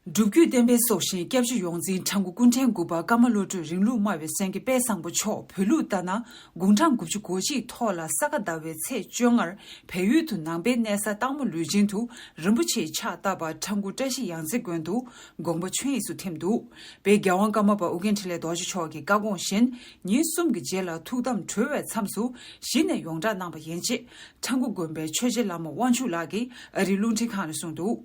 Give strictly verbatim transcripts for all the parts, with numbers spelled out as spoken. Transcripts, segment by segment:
སྒྲུབ་བརྒྱུད་བསྟན་པའི་སྲོག་ཤིང་སྐྱབས་རྗེ་ཡོངས་འཛིན་ཁྲ་འགུ་ཀུན་ཕྲན་དགུ་པ་ཀརྨ་བློ་གྲོས་རིང་ལུགས་སྨྲ་བའི་སེང་གེ་དཔལ་བཟང་པོ་མཆོག་བོད་ལུགས་ལྟར་ན་དགུང་གྲངས་དགུ་བཅུ་གོ་གཅིག་ཐོག་ལ་ས་ག་ཟླ་བའི་ཚེས་བཅོ་ལྔར་བལ་ཡུལ་དུ་ནང་པའི་གནས་ས་སྟག་མོ་ལུས་སྦྱིན་དུ་རིན་པོ་ཆེའི་ཕྱག་བཏབ་པ་ཁྲ་འགུ་བཀྲ་ཤིས་ཡང་རྩེ་དགོན་དུ་དགོངས་པ་ཆོས་དབྱིངས་སུ་ཐིམ་འདུག་དཔལ་རྒྱལ་དབང་ཀརྨ་པ་ཨོ་རྒྱན་འཕྲིན་ལས་རྡོ་རྗེ་མཆོག་གི་བཀའ་དགོངས་བཞིན་ཉིན་གསུམ་གྱི་རྗེས་ལ་ཐུགས་དམ་གྲོལ་བའི་མཚམས་སུ་གཞི་ནས་ཡོངས་གྲགས་གནང་བ་ཡིན་ཅེས་ཁྲ་འགུ་དགོན་པའི་ཆོས་རྗེ་བླ་མ་དབང་ཕྱུག་ལགས་ཀྱིས་ཨ་རིའི་རླུང་འཕྲིན་ཁང་ལ་གསུངས་འདུག་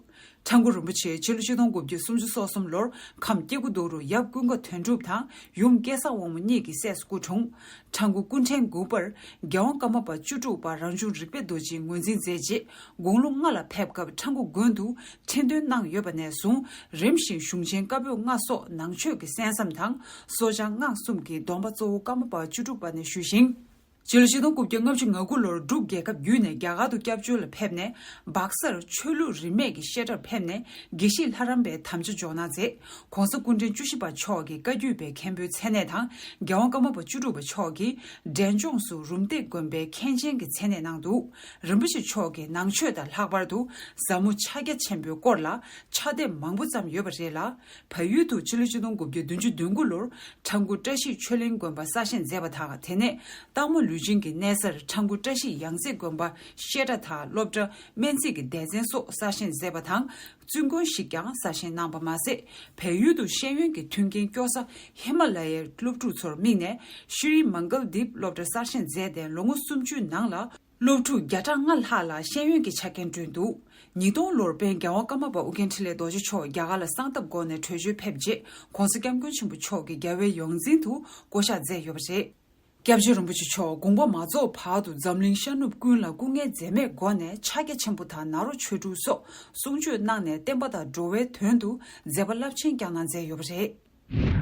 ཁྲ་འགུ་རིན་པོ་ཆེ་ཕྱི་ལོ་ཆིག་སྟོང་དགུ་བརྒྱ་སུམ་ཅུ་སོ་གསུམ་ལོར་ཁམས་སྐྱེ་རྒུ་མདོ་རུ་ཡབ་ཀུན་དགའ་དོན་གྲུབ་དང་ཡུམ་སྐལ་བཟང་དབང་མོ་གཉིས་ཀྱི་སྲས་སུ་སྐུ་འཁྲུངས། ཁྲ་འགུ་ཀུན་ཕྲན་དགུ་པར་རྒྱལ་དབང་ཀརྨ་པ་བཅུ་དྲུག་པ་རང་བྱུང་རིག་པའི་རྡོ་རྗེའི་ངོས་འཛིན་མཛད་རྗེས་དགུང་ལོ་ལྔ་ལ་ཕེབས་སྐབས་ཁྲ་འགུ་དགོན་དུ་ཁྲི་འདོན་གནང་ཡོད་པ་ནས་བཟུང་རིམ་བཞིན་གཞུང་ཆེན་བཀའ་པོད་ལྔ་སོགས་ནང་ཆོས་ཀྱི་གསན་བསམ་དང་གསོ་སྦྱང་སྔགས་གསུམ་གྱི་སྡོམ་པ་གཙོ་བོ་ཀརྨ་པ་བཅུ་དྲུག་པ་ནས་ཞུས་ཤིང་། སྤྱི་ལོ་ཆིག་སྟོང་དགུ་བརྒྱ་ལྔ་བཅུ་ང་དགུ་ལོར་འབྲུག་རྒྱལ་ཁབ་བརྒྱུད་ནས་རྒྱ་གར་དུ་སྐྱབས་བཅོལ་ལ་ཕེབས་ནས་སྦག་སར་ཆོས་ལུགས་རིས་མེད་ཀྱི་བཤད་གྲྭར་ཕེབས་ནས་དགེ་བཤེས་ལྷ་རམས་པའི་དམ་བཅའ་འཇོག་གནང་མཛད། ༸གོང་ས་སྐུ་ཕྲེང་བཅུ་བཞི་པ་མཆོག་གིས་བཀའ་བརྒྱུད་པའི་མཁན་པོའི་མཚན་གནས་དང་རྒྱལ་དབང་ཀརྨ་པ་བཅུ་དྲུག་པ་མཆོག་གིས་འབྲས་ལྗོངས་སུ་རུམ་བཏེག་དགོན་པའི་མཁན་ཆེན་གྱི་མཚན་གནས་གནང་འདུག་རིན་པོ་ཆེ་མཆོག་གིས་ནང་ཆོས་དང་ལྷག་པར་དུ་ཟབ་མོ་ཕྱག་རྒྱ་ཆེན་པོའི་སྐོར་ལ་ཕྱག་དེབ་མང་པོ་བརྩམས་ཡོད་པ་རེད་ལ། བལ་ཡུལ་དུ་ཕྱི་ལོ་ཆིག་སྟོང་དགུ་བརྒྱ་བདུན་ཅུ་དོན་དགུ་ལོར་ཁྲ་འགུ་བཀྲ་ཤིས་ཆོས་གླིང་དགོན་པ་གསར་བཞེངས་མཛད་པ་དང་དེ་ནས་སྟག་མོ་ལུས་སྦྱིན་གྱི་གནས་སར་ཁྲ་འགུ་བཀྲ་ཤིས་ཡང་རྩེ་དགོན་པ་བཤད་གྲྭ་དང་སློབ་གྲྭ་སྨན་རྩིས་ཀྱི་སྡེ་ཚན་སོགས་གསར་བཞེངས་མཛད་པ་དང་བཙུན་དགོན་ཞིག་ཀྱང་གསར་བཞེངས་གནང་པ་མ་ཟད་བལ་ཡུལ་དུ་ཤེས་ཡོན་གྱི་མཐུན་རྐྱེན་སྐྱོ་ས་ཧི་མ་ལ་ཡའི་སློབ་ཕྲུག་ཚོར་དམིགས་ནས་ཤྲི་མང་གལ་དིབ་སློབ་གྲྭ་གསར་བཞེངས་མཛད་དེ་ལོ་ངོ་སུམ་ཅུའི་ནང་ལ། སློབ་ཕྲུག་བརྒྱ་ཕྲག་ལྔ་ལྷག་ལ་ཤེས་ཡོན་གྱི་ཆ་རྐྱེན་བསྐྲུན་འདུག་ཉིས་སྟོང་ལོར་དཔལ་རྒྱལ་དབང་ཀརྨ་པ་ཨོ་རྒྱན་འཕྲིན་ལས་རྡོ་རྗེ་མཆོག་རྒྱ་གར་ལ་གསང་སྟབས་སྒོ་ནས་བྲོས་བྱོལ་ཕེབས་རྗེས་༸གོང་ས་༸སྐྱབས་མགོན་ཆེན་པོ་མཆོག་གིས་རྒྱལ་བའི་ཡོངས་འཛིན་དུ་བསྐོ་གཞག་མཛད་ཡོད་པ་རེད། སྐྱབས་རྗེ་རིན་པོ་ཆེ་མཆོག་དགོངས་པ་མ་རྫོགས་བར་དུ་འཛམ་གླིང་ཤར་ནུབ་ཀུན་ལ་སྐུ་ངལ་འཛེམས་མེད་སྒོ་ནས་ཕྱག་རྒྱ་ཆེན་པོ་དང་ནཱ་རོ་ཆོས་དྲུག་སོགས་གསུང་ཆོས་གནང་ནས་བསྟན་པ་དང་འགྲོ་བའི་དོན་དུ་མཛད་པ་རླབས་ཆེན་བསྐྱངས་གནང་མཛད་ཡོད་པ་རེད།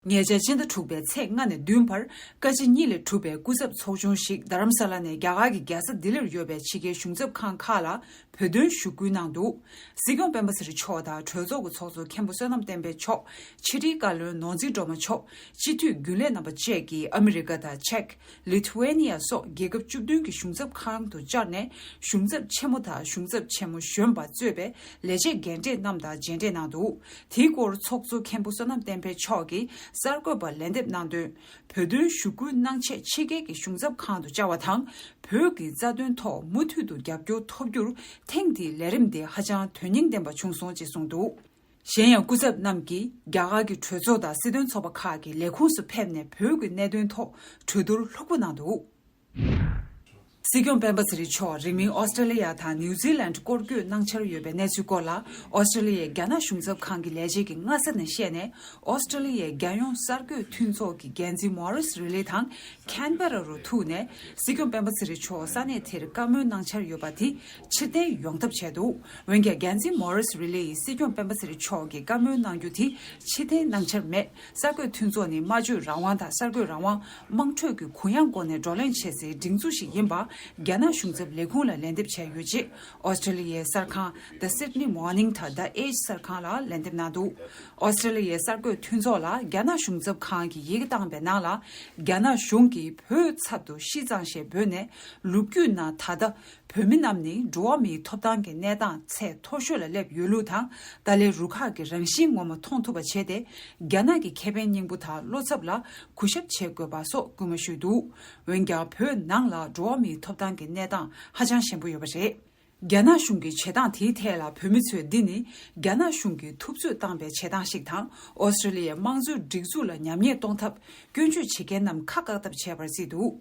ཉེ་ཆར་སྤྱི་ཟླ་དྲུག་པའི་ཚེས་ལྔ་ནས་བདུན་བར་བཀའ་སྤྱི་གཉིས་ལས་གྲུབ་པའི་སྐུ་ཚབ་ཚོགས་ཆུང་ཞིག་རྡ་རམ་ས་ལ་ནས་རྒྱ་གར་གྱི་རྒྱལ་ས་ལྡི་ལིར་ཡོད་པའི་ཕྱི་རྒྱལ་གཞུང་ཚབ་ཁང་ཁག་ལ་བོད་དོན་ཞུ་སྐུལ་གནང་འདུག་སྲིད་སྐྱོང་སྤེན་པ་ཚེ་རིང་མཆོག་དང་གྲོས་ཚོགས་ཀྱི་ཚོགས་གཙོ་མཁན་པོ་བསོད་ནམས་བསྟན་འཕེལ་མཆོག་ཕྱི་དྲིལ་བཀའ་བློན་ནོར་འཛིན་སྒྲོལ་མ་མཆོག་སྤྱི་འཐུས་རྒྱུན་ལས་རྣམ་པ་བཅས་ཀྱིས་ཨ་མི་རི་ཀ་དང་ཅེཀ་ལི་ཐུ་ཝེ་ནི་ཡ་སོགས་རྒྱལ་ཁབ་བཅུ་བདུན་གྱི་གཞུང་ཚབ་ཁང་དུ་བཅར་ནས་གཞུང་ཚབ་ཆེན་མོ་དང་གཞུང་ཚབ་ཆེན་མོ་གཞོན་པ་གཙོས་པའི་ལས་བྱེད་རྒན་གྲས་རྣམས་དང་མཇལ་འཕྲད་གནང་འདུག་དེའི་སྐོར་ཚོགས་གཙོ་མཁན་པོ་བསོད་ནམས་བསྟན་འཕེལ་མཆོག་གིས་གསར་འགོད་པར་ལན་འདེབས་གནང་དོན། བོད་དོན་ཞུ་སྐུལ་གནང་ཆེད་ཕྱི་རྒྱལ་གྱི་གཞུང་ཚབ་ཁང་དུ་བཅར་བ་དང་། བོད་ཀྱི་རྩ་དོན་ཐོག་མུ་མཐུད་དུ་རྒྱབ་སྐྱོར་ཐོབ་རྒྱུར་ཐེངས་འདིའི་ལས་རིམ་དེ་ཧ་ཅང་དོན་སྙིང་ལྡན་པ་བྱུང་སོང་ཅེས་གསུངས་འདུག་གཞན་ཡང་སྐུ་ཚབ་རྣམས་ཀྱིས་རྒྱ་གར་གྱི་གྲོས་ཚོགས་དང་སྲིད་དོན་ཚོགས་པ་ཁག་གི་ལས་ཁུངས་སུ་ཕེབས་ནས་བོད་ཀྱི་གནད་དོན་ཐོག་གྲོས་བསྡུར་ལྷུག་པོ་གནང་འདུག་སྲིད་སྐྱོང་སྤེན་པ་ཚེ་རིང་མཆོག་རིང་མིན་ཨོ་སི་ཀྲེ་ལི་ཡ་དང་ནིའུ་ཛི་ལན་སྐོར་སྐྱོད་གནང་འཆར་ཡོད་པའི་གནས་ཚུལ་སྐོར་ལ་ཨོ་སི་ཀྲེ་ལི་ཡའི་རྒྱ་ནག་གཞུང་ཚབ་ཁང་གི་ལས་བྱེད་ཀྱིས་སྔ་ས་ནས་བཤད་ནས་ཨོ་སི་ཀྲེ་ལི་ཡའི་རྒྱལ་ཡོངས་གསར་འགོད་མཐུན་ཚོགས་ཀྱི་འགན་འཛིན་མོ་རིས་རི་ལེ་དང་ཁན་བེ་ར་རུ་ཐུག་ནས་སྲིད་སྐྱོང་སྤེན་པ་ཚེ་རིང་མཆོག་ས་གནས་དེར་བཀའ་མོལ་གནང་འཆར་ཡོད་པ་དེ་ཕྱིར་འཐེན་ཡོང་ཐབས་བྱས་འདུག་འོན་ཀྱང་འགན་འཛིན་མོ་རིས་རི་ལེ་ཡིས་སྲིད་སྐྱོང་སྤེན་པ་ཚེ་རིང་མཆོག་གིས་བཀའ་མོལ་གནང་རྒྱུ་དེ་ཕྱིར་འཐེན་གནང་འཆར་མེད། གསར་འགོད་མཐུན་ཚོགས་ནི་སྨྲ་བརྗོད་རང་དབང་དང་གསར་འགོད་རང་དབང་དམངས་ཁྲོད་ཀྱི་གུ་ཡངས་སྒོ་ནས་བགྲོ་གླེང་བྱེད་སའི་སྒྲིག་འཛུགས་ཤིག་ཡིན་པ་རྒྱ་ནག་གཞུང་ཚབ་ལས་ཁུངས་ལ་ལན་འདེབས་བྱས་ཡོད་ཅེས་ཨོ་སི་ཀྲེ་ལི་ཡའི་གསར་ཁང་The Sydney Morning དང་The Age གསར་ཁང་ལ་ལན་འདེབས་གནང་འདུག་ཨོ་སི་ཀྲེ་ལི་ཡའི་གསར་འགོད་མཐུན་ཚོགས་ལ་རྒྱ་ནག་གཞུང་ཚབ་ཁང་གིས་ཡི་གེ་བཏང་བའི་ནང་ལ་རྒྱ་ནག་གཞུང་གིས་བོད་ཚབ་ཏུ་ཤི་ཙང་ཞེས་འབོད་ནས་ལོ་རྒྱུས་ནང་ད་ལྟ། བོད་མི་རྣམས་ནི་འགྲོ་བ་མིའི་ཐོབ་ཐང་གི་གནས་སྟངས་ཚད་མཐོ་ཤོས་ལ་སླེབས་ཡོད་ལུགས་དང་ཏཱ་ལའི་རུ་ཁག་གི་རང་བཞིན་ངོ་མ་མཐོང་ཐུབ་པ་བྱས་ཏེ་རྒྱ་ནག་གི་ཁེ་ཕན་སྙིང་པོ་དང་བློ་འཚབ་ལ་གུས་ཞབས་བྱེད་དགོས་པ་སོགས་སྐུལ་མ་ཞུས་འདུག་འོན་ཀྱང་བོད་ནང་ལ་འགྲོ་བ་མིའི་ཐོབ་ཐང་གི་གནས་སྟངས་ཧ་ཅང་ཞན་པོ་ཡོད་པ་རེད། རྒྱ་ནག་གཞུང་གི་བྱེད་སྟངས་དེའི་ཐད་ལ་བོད་མི་ཚོས་འདི་ནི་རྒྱ་ནག་གཞུང་གིས་ཐུབ་ཚོད་བཏང་པའི་བྱེད་སྟངས་ཤིག་དང་ཨོ་སི་ཀྲེ་ལི་ཡའི་དམངས་གཙོའི་སྒྲིག་འཛུགས་ལ་ཉམས་ཉེས་གཏོང་ཐབས་སྐྱོན་བརྗོད་བྱེད་མཁན་རྣམས་ཁ་བཀག་ཐབས་བྱས་པར་བརྩིས་འདུག